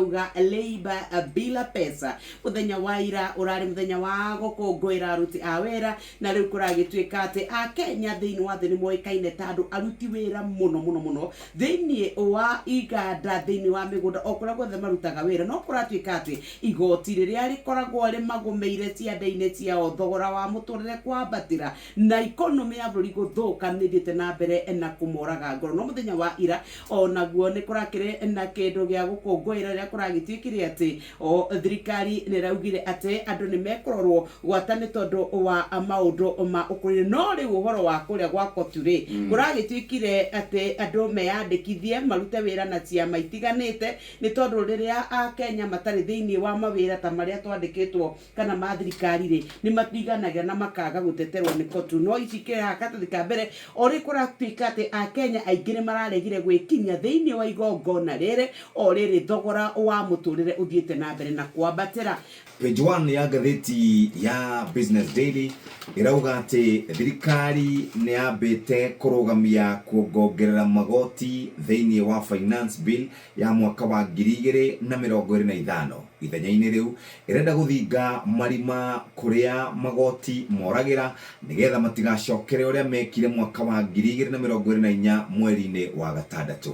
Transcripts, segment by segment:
Uga Labour bila pesa. Mũthenya wa ira ũrarĩ mũthenya wa gũkũngũĩra aruti a wĩra, na rĩu kũragĩtuĩka atĩ Akenya thĩinĩ wa thĩ nĩ moĩkaine ta andũ aruti wĩra mũno mũno mũno thĩinĩ wa iganda, thĩinĩ wa mĩgũnda, o kũrĩa guothe marutaga wĩra. No kũratuĩka atĩ igoti rĩrĩa rĩkoragwo rĩmagũmĩire ciande-inĩ ciao, thogora wa mũtũrĩre kwambatĩra na economy ya bũrũri gũthũka nĩ ĩthiĩte na mbere na kũmoraga ngoro. No mũthenya wa ira o naguo nĩ kũrakĩrĩ na kĩndũ gĩa gũkũngũĩra rĩrĩa kũragĩtuĩkire atĩ o thirikari nĩ ĩraugire atĩ andũ nĩ mekũrorwo gwata nĩ tondũ wa maũndũ ma ũkũrũ. No rĩu ũhoro wa kũrĩa gwa kotu rĩ, kũragĩtuĩkire atĩ andũ meyandĩkithie marute wĩra na ciama itiganĩte, nĩ tondũ rĩrĩa Akenya matarĩ thĩinĩ wa mawĩra ta marĩa twandĩkĩtwo kana ma thirikari rĩ, nĩ matiganagĩra na makaga gũteterwo nĩ kotu. No ici ikĩrĩ haha karatathi ka mbere, o rĩ kũratuĩka atĩ Akenya aingĩ nĩ mararegire gwĩkinyia thĩinĩ wa igongona rĩrĩ, o rĩrĩ thogora wa mũtũrĩre ũthiĩte na mbere na kwambatĩra. Page 1 ya ngathĩti ya Business Daily ĩrauga atĩ thirikari nĩ yambĩte kũrũgamia kuongongerera magoti thĩinĩ wa Finance Bill ya mwaka wa 2025. Ithenya-inĩ rĩu, ĩrenda gũthinga marima kũrĩa magoti moragĩra nĩgetha matigacokere ũrĩa mekire mwaka wa 2024 mweri-inĩ wa gatandatũ.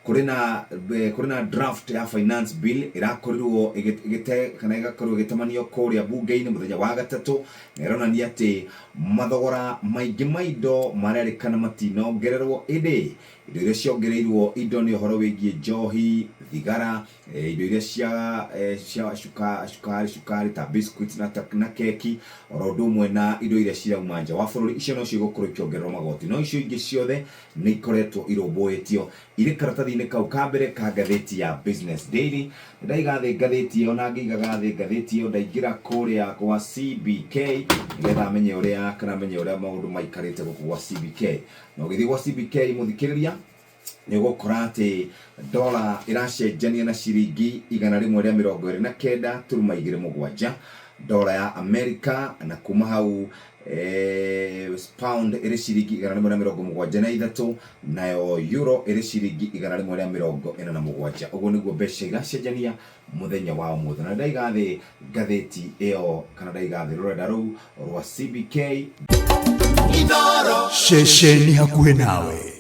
Kũrĩ na kũrĩ na draft ya finance bill ĩrakorirwo ĩgĩte kana ĩgakorwo ĩgĩtamanio kũrĩa bunge-inĩ mũthenya wa gatatũ na ĩronania atĩ mathogora maingĩ ma indo marerĩkana matinongererwo ĩndĩ indo iria ciongereirwo indo nĩ ũhoro wĩgiĩ njohi, thigara, indo iria cia cia cukari cukari ta biscuits na, na keki oro ũndũ ũmwe na indo iria cirauma nja wa bũrũri, icio nocio igũkorwo ikĩongererwo magoti, no icio ingĩ ciothe nĩ ikoretwo irũmbũĩtio irĩ karatathi-inĩ kau ka mbere ka ngathĩti ya Business Daily. Ndaiga thĩ ngathĩti ĩyo na ngĩigaga thĩ ngathĩti ĩyo ndaingĩra kũrĩa gwa CBK nĩgetha menye ũrĩa kana menye ũrĩa maũndũ maikarĩte gũkũ gwa CBK. Na ũgĩthiĩ gwa CBK mũthikĩrĩria nĩ ũgũkora atĩ dola ĩracenjania na ciringi 129.27 dola ya Amerika, na kuma hau pound ĩrĩ ciringi 173, nayo euro ĩrĩ ciringi 147. Ũguo nĩguo mbeca iracenjania mũthenya wa ũmũthĩ. Na ndaiga thĩ ngathĩti ĩyo kana ndaiga thĩ rũrenda rũu rwa CBK. Ceceni hakuhĩ nawe.